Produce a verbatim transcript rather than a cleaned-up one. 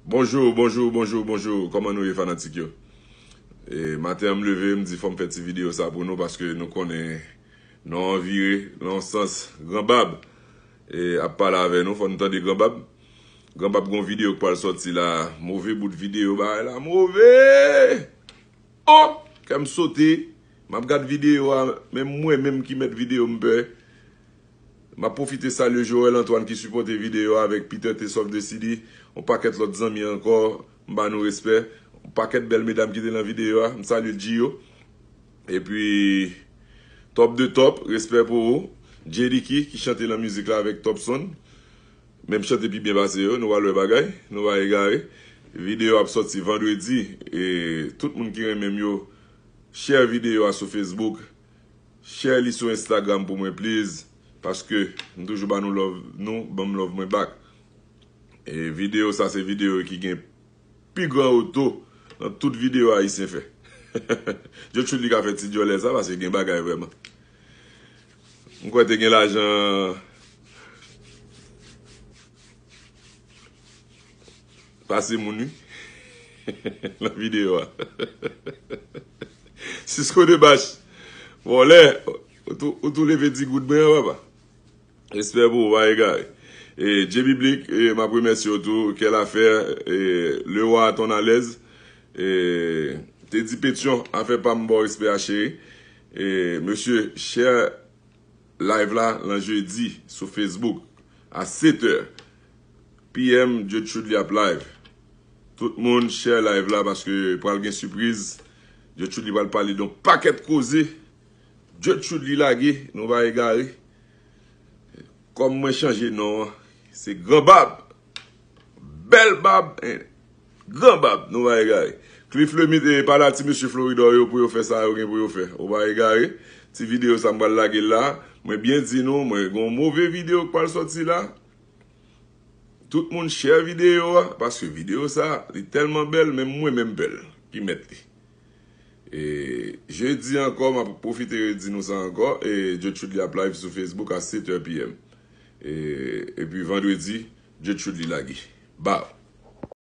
Bonjou, bonjou, bonjou, bonjou. Kòman nou ye, fanatik yo? E, maten an, m leve, m di fò m fè ti videyo sa pou nou, paske nou konnen non an vire nan yon sans. Gran Bab, e, ap pale avè nou, fò nou tande Gran Bab. Gran Bab gon videyo k pral sòti la. Move bout videyo, bagay la move! Oh! Kè m sote. M ap gad videyo a, menm mwen menm ki mèt videyo m pè. M ap pwofite salye Joel Antoine ki sipòte videyo a avèk Peter T Soft de City, yon pakèt lòt zanmi ankò, m ba nou respè. Yon pakèt bèl medam ki te nan videyo a, m salye Gio. Epi, top de top, respè pou ou. J D Key ki chante nan mizik la avèk Top Sound. Men m chante pi byen pase yo, nou pral wè bagay, nou pa egare. Videyo ap sòti vandredi, e tout moun ki renmen m yo, share videyo a sou Facebook, share li sou Instagram pou mwen, please, paske m toujou ba nou love nou, ban m love mwen back. E videyo sa se videyo ki gen pi gran oto nan tout videyo Ayisyen fè. Djotchouli ka fè ti djòlè sa, paske gen bagay vrèman. M kwè te gen lajan pase moun, wi. Nan videyo a. Cisco Debache. Vòlè, ou tou, ou tou leve di goud mwen an, papa. Respè pou ou, pa egare. E, Dje Biblik, e, m ap remèsye w tou, Kè Lafè, e, Lewa Ton Alèz, e, Teddy Pétion, afè pa m, ba w respè a, cheri. E, mesye, share live la nan jedi sou Facebook a sèt è P M, Djotchouli ap live. Tout moun share live la paske pral gen sipriz. Djotchouli pral pale de yon pakèt koze. Djotchouli lage, nou pa egare. Kòm mwen chanje non an, se Gran Bab. Bèl bab, en, Gran Bab, nou pa egare. Cliff Lemit, e, pale a ti mesye Floridor yo pou yo fè sa yo gen pou yo fè. Ou pa egare. Ti videyo sa m pral lage la. Mwen byen di nou, mwen gen yon move videyo k pral sòti la. Tout moun share videyo a, paske videyo sa, li tèlman bèl, menm mwen menm pè l ki mèt li. E, jedi ankò, m ap pwofite redi nou sa ankò, e, Djotchouli ap live sou Facebook a sèt è P M. E, epi vandredi, Djotchouli lage. Bow!